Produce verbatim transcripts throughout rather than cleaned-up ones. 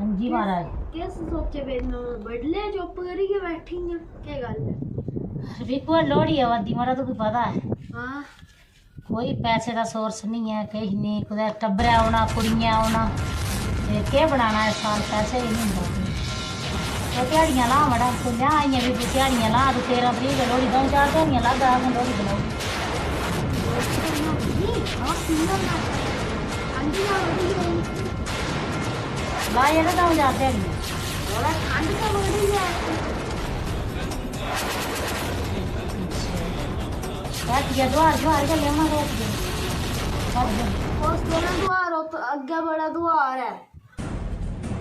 जी महाराज। किस सोचे पेदी? में बडलै चुप्प करियै बैठी आं, केह् गल्ल ऐ? रफीकुआ, लोहड़ी आवा दी, मड़ा, तुगी पता ऐ। हां। कोई पैसे दा source निं ऐ, किश निं, कुतै टब्बरै औना, कुड़ियें औना, ते केह् बनाना इस साल, पैसे गै निं होंदे। ते ध्याड़ियां ला मड़ा, तूं ल्यां, इ'यां बी तूं ध्याड़ियां ला, तूं तेरां तरीक गै लोहड़ी, द'ऊं चार ध्याड़ियां लागा, असें लोहड़ी बनाई। ला यरो, द'ऊं चार ध्याड़ियां। थोड़ा ठंड तो बड़ी है। हट्टिया दुहार, दुहार गै लेना ते हट्टिया। उस दिन दुहार, उत-, अग्गें बड़ा दुहार ऐ।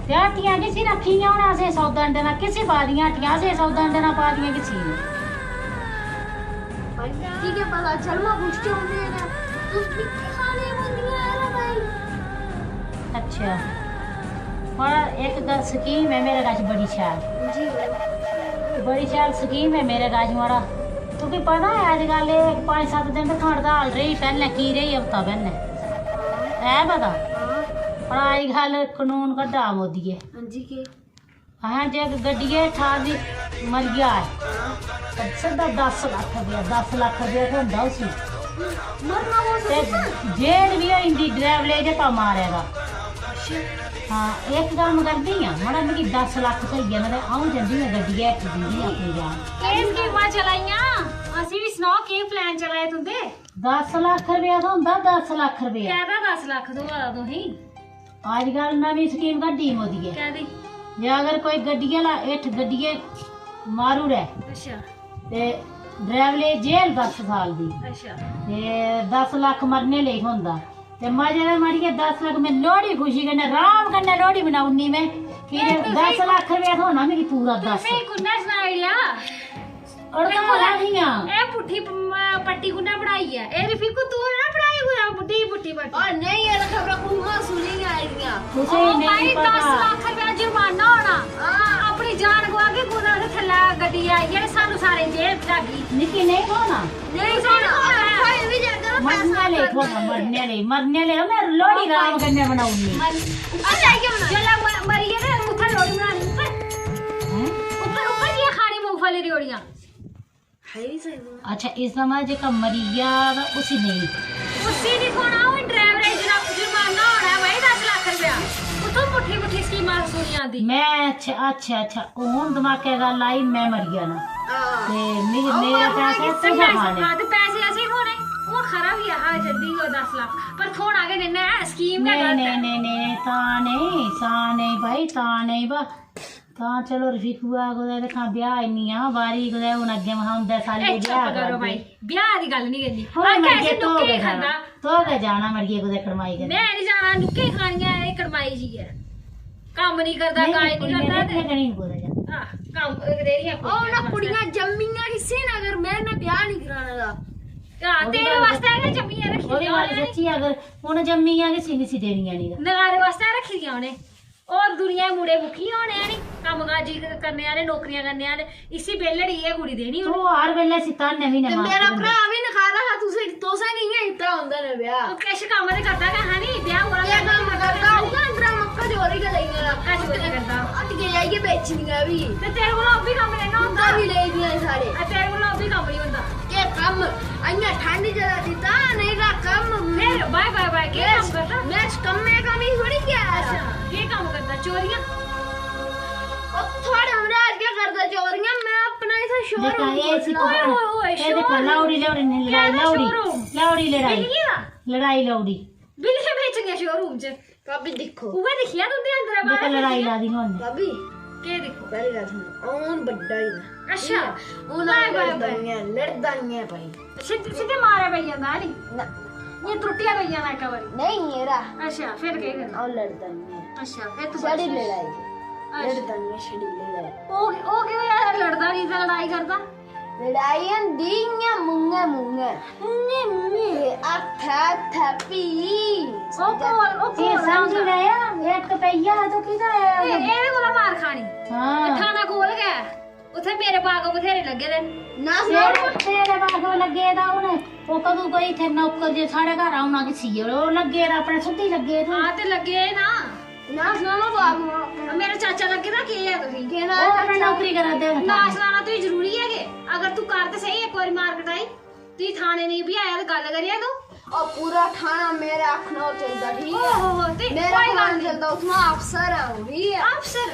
ते हट्टियां किसी रक्खी दियां हून असें सौदा निं देना, किसी पा दियां हट्टियां, असें सौदा निं देना, पा दियां किसी ने। भाई, ठीक है, पता चल, मैं पूछ के उन्हें ना, तुस मिट्टी खाने बंदियां है ना भाई। अच्छा, पर इक ग-, scheme ऐ मेरे कश बड़ी शैल। जी। बड़ी शैल scheme ऐ मेरे कश, मड़ा। तुगी पता ऐ, अजकल एह् पंज सत्त दिन तक हड़ताल रेही, पैह्लें की रेही, हफ्ता पैह्लें। ऐ पता? हां। पर अजकल कनून कड्ढा मोदिये। हां जी, केह्? अहें जे गड्डियै ठा दी मरी जा, ते सिद्धा दस लक्ख रपेआ, दस लक्ख रपेआ थ्होंदा उसी। मरना कुस ते जेल बी होई जंदी, डरैवले जेह्का मारे दा। अच्छा। हां, इक कम्म करदी आं, मड़ा, मिगी दस लक्ख थ्होई जान ते अ'ऊं जंदी आं गड्डियै हेठ, दिंदी आं अपनी जान। केह् स्कीमां चलाइयां? असें बी सनाओ, केह् plan चला दे तुं'दे? दस लक्ख रपेआ थ्होंदा, दस लक्ख रपेआ। कैह्दा दस लक्ख थ्होआ दा तुसेंगी? अजकल नमीं scheme कड्ढी मोदिये। कैह्दी? जे अगर कोई गड्डी आह्ला इट्ठ गड्डिये मारू ओड़ै, अच्छा। ते डरैवले जेल दस साल दी। अच्छा। ते दस लक्ख मरने लेई थ्होंदा। ते मजे दे मरियै दस लक्ख में लोहड़ी खुशी कन्नै, राम कन्नै लोहड़ी मनाई ओड़नी में। की जे एह् तुसें दस लक्ख रपेआ थ्होना मिगी पूरा दस। तुसें कुन्नै सनाई ओड़ेआ? और एह् घर कुत्थै? आह्लियां। एह् पुट्ठी प-, म-, पट्टी कुन्नै पढ़ाई ऐ? एह् रफीकू, तूं ना पढ़ाई कुतै पुट्ठी, पुट्ठी पट्टी। और नहीं, ये तो खबरां कु'आं सुनी आई दियां। तुसें ओ नेईं भाई, पता। दस लक्ख रपेआ जुर्माना होना। हां। अपनी जान गुआगे कुतै उत्थै थल्लै गड्डी आई ऐ, सानू सारे जेल च लग्गी। मिकी नेईं थ्होना। नेईं थ्होना। अगर थ्होई बी जागा ना, मरने पैसा आह्ले थ्होना, मरने आह्ले, मरने आह्ले, में लोहड़ी राम कन्नै मनाउड़नी। मर-, उप्पर जाइयै मना। जेल्लै म-, मरी गे ते उत्थै लोहड़ी मनानी उप्पर। हैं? उप्पर, उप्पर जाइयै खानी मूंगफली रियोड़ियां। है ही सही बात। अच्छा, इसदा मतलब जेह्का मरी गेआ तां उसी नेईं। उसी निं थ्होना, ओह् ड्राइवरै गी जुर्माना होना ऐ भाई, दस लक्ख रपेआ। कुत्थूं पुट्ठी पुट्ठी स्कीमां सुनी आंदी। में, अच्छा, अच्छा, अच्छा, हून दमाकै गल्ल आई, में मरी जाना। हां। ते मिगी, ओह् मेरा पैसा तुसें खाने। हां, ते पैसे असें थ्होने। ओह् खरा बी ऐ हा, जल्दी गै दस लक्ख, पर थ्होना गै नेईं ना ऐ, स्कीम गै नेईं, गलत ऐ। नेईं, नेईं, नेईं, तां नेईं, तां नेईं भाई, तां नेईं बा। तां चलो रफीकुआ कुतै दिक्खां ब्याह् इन्नियां बारी कुतै हून अग्गें महां औंदे साल्लै एह् चुप ब्याह् करो करदे। भाई, ब्याह् दी गल्ल निं करनी। होर अग्गें मर्गे असें तो नुक्के गै ही खाना। जाना, तो गै जाना मर्गे कुतै कड़माई करने। में निं जाना, नुक्के ही खानियां एह् कड़माई जाइयै। कम्म निं करदा, नेईं, काज निं कुड़ियां करदा ते नेईं कुतै जाना। आह, कम्म रेह्दियां ओह् ना कुड़ियां कुड़ियां जम्मियां किसी ने अगर में ना ब्याह् निं कराना दा। आह, ओह्दी तेरे गल्ल, वास्तै गै जम्मियां रक्खी ओह्दी दियां गल्ल उ'नें। सच्ची, अगर हून जम्मियां किसी, किसी देनियां निं। नगारे वास्तै रक्खी दियां उ'नें। और दुनिया दे मुड़े मुक्की होने आं नी, कम्म काजी करने आह्ले, नौकरियां करने आह्ले, इसी बेलड़ी गै कुड़ी देनी तू उ'नें। हर बेल्लै इसी ताने बी ते ना मेरा मारदे। भ्राऽ बी नखारा हा, तुसें, तुसें कि'यां कीता उं'दे नै ब्याह्? तू किश कम्म ते करदा गै हा नी, ब्याह् कोला केह् पैह्लें कम्म करदा? उ'ऐ अंदरा मक्कां चोरी गै लेइयां। मक्कां चोरी करदा। हट्टियै जाइयै बेचनियां बी। ते तेरे कोला ओह् बी कम्म लेना होंदा। उं'दा बी लेई दियां सारे। आ, तेरे कोला ओह् बी कम्म निं होंदा। केह् कम्म? इ'यां ठंड जरा दी तां नेईं दा कम्म। फिर बाय, बाय, बाय, केह् कम्म करदा? में इस कम्मै दा कम्म ही थोड़ी क्या ऐ। अच्छा, केह् कम्म करदा? चोरियां? ओह् थुआढ़े मराज केह् करदा चोरियां? में अपना इत्थै showroom खोह्लना। ओए, ओए, ओए, showroom। लाउड़ी, लाउड़ी, लड़ाई, लाउड़ी। Showroom। लाउड़ी, लड़ाई। बिल्लियें दा? लड़ाई, लाउड़ी। बिल्लियां बेचनियां showroom च। भाभी दिक्खो। उ'ऐ दिक्खेआ तुं'दे अंदर बाह्र लड़ाई ला दी नुहाड़े ने। भाभी। केह् दिक्खो? पैह्ली गल्ल सुनो, हून बड्डा होई गेदा। अच्छा। ठीक ऐ? हून बाय, बाय, लड़दा बाय। निं ऐ, लड़दा निं ऐ भाई। सिद्धे, सिद्धे मारै पेई जंदा, है नी? ना। इ'यां त्रुट्टियै पेई जाना इक्कै बारी। नेईं, यरा। अच्छा, फिर केह् करना? अ'ऊं लड़दा निं ऐ। अच्छा, फिर तूं छड़ी लड़ाई। अच्छा। लड़दा निं ऐ, छड़ी लड़ाई। ओह्, ओह् केह् होआ, लड़दा निं ते लड़ाई करदा? लड़ाई होंदी इ'यां मूंहें मूंहें। मूंहें मूंहें? ते हत्थै हत्थै फ्ही। ओह् कोल, ओह् कोल समझी लैआ, इक पेई जा ते कि'दा ऐ? एह्, एह्दे कोला मार खानी। हां। ते थाना कोल गै। उत्थै मेरे बाग बथेरे लग्गे दे न। ना सनाओ। तेरे, तेरे बाग लग्गे दा हून, ओह् कदूं कोई इत्थै नौकर जे साढ़े घर औना किसी, ओह् लग्गे दा अपने सिद्धे लग्गे दे। हां, ते लग्गे ना। नां सनाना बाबू। मेरा चाचा लग्गे दा केह् ऐ तुसें? केह् नां ओह् अपनी चाचा? नौकरी करा दे हून। नां सनाना तुगी जरूरी ऐ के? अगर तू कर ते सही इक बारी मार कटाई, तुगी थाने नेईं बी आया ते गल्ल करेआं तू। और पूरा थाना मेरे आखना चलदा, ठीक ऐ? ओहो हो, ते मेरा कोई गल्ल थाना निं। चलदा, उत्थुआं अफसर ऐ, ठीक ऐ? अफसर?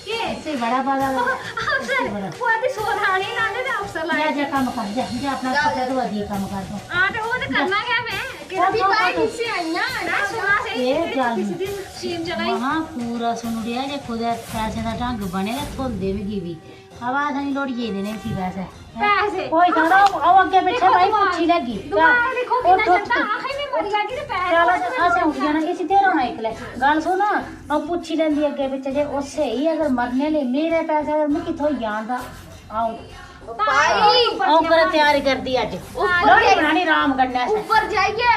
केह्? इसी बड़ा पता लगा। अफसर? इसी बड़ा। वो आदमी सौ थाने लाने ते अफसर लाए। जा, जा, कम्म कर, जा, जा, अपना जा, पता जा। तो अजीब कम्म कर तू। हां, ते ओह् ते करना गै में। जा, भी जा, भाई जा। इससे आइयां, मैं सुना से ये किसी, क्या किसी दिन सीन चलाई। महा पूरा सुनी ओड़ेआ जे कुतै पैसे दा ढंग बने ते थ्होंदे मिगी बी। अवा असें निं लोड़ियै देने इसी पैसे। पैसे? कोई थोड़ा, अ'ऊं अग्गें पिच्छें दिक्खो भाई दिमाग। पुच्छी लैगी। दिमाग दिक्खो ओह् किन्ना तुस चलदा, आखै में मरी जागी ते पैसे चलो, थोह्ड़े असें उठी जाना, इसी दे रौह्ना इक्कले। गल्ल सुन, अ'ऊं पुच्छी लैंदी अग्गें पिच्छें जे ओह् स्हेई अगर मरने आह्ले, मेरे पैसे अगर मिगी थ्होई जान तां अ'ऊं भाई, अ'ऊं करै त्यारी करदी अज्ज। उप्पर लोह्ड़ी जाइयै बनानी राम कन्नै असें। उप्पर जाइयै,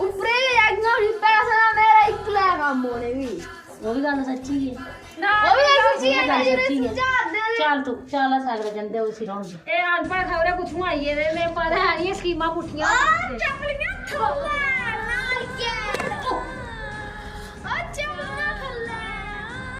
उप्परे गै जाइयै उठी पैसे दा मेरा इक्कला कम्म होने भी। ओह् बी गल्ल सच्ची ऐ। ना, ओह् बी गल्ल सच्ची ऐ, ओह् बी गल्ल जेह्ड़े सच्ची ऐ। सुझाऽ दे। चल तू, चल अस अगले जंदे उसी रौह्न दे। एह् अनपढ़ खबरै कुत्थुआं आई गेदे, में पता है निं स्कीमां पुट्ठियां। आ, चपलियां थल्लै।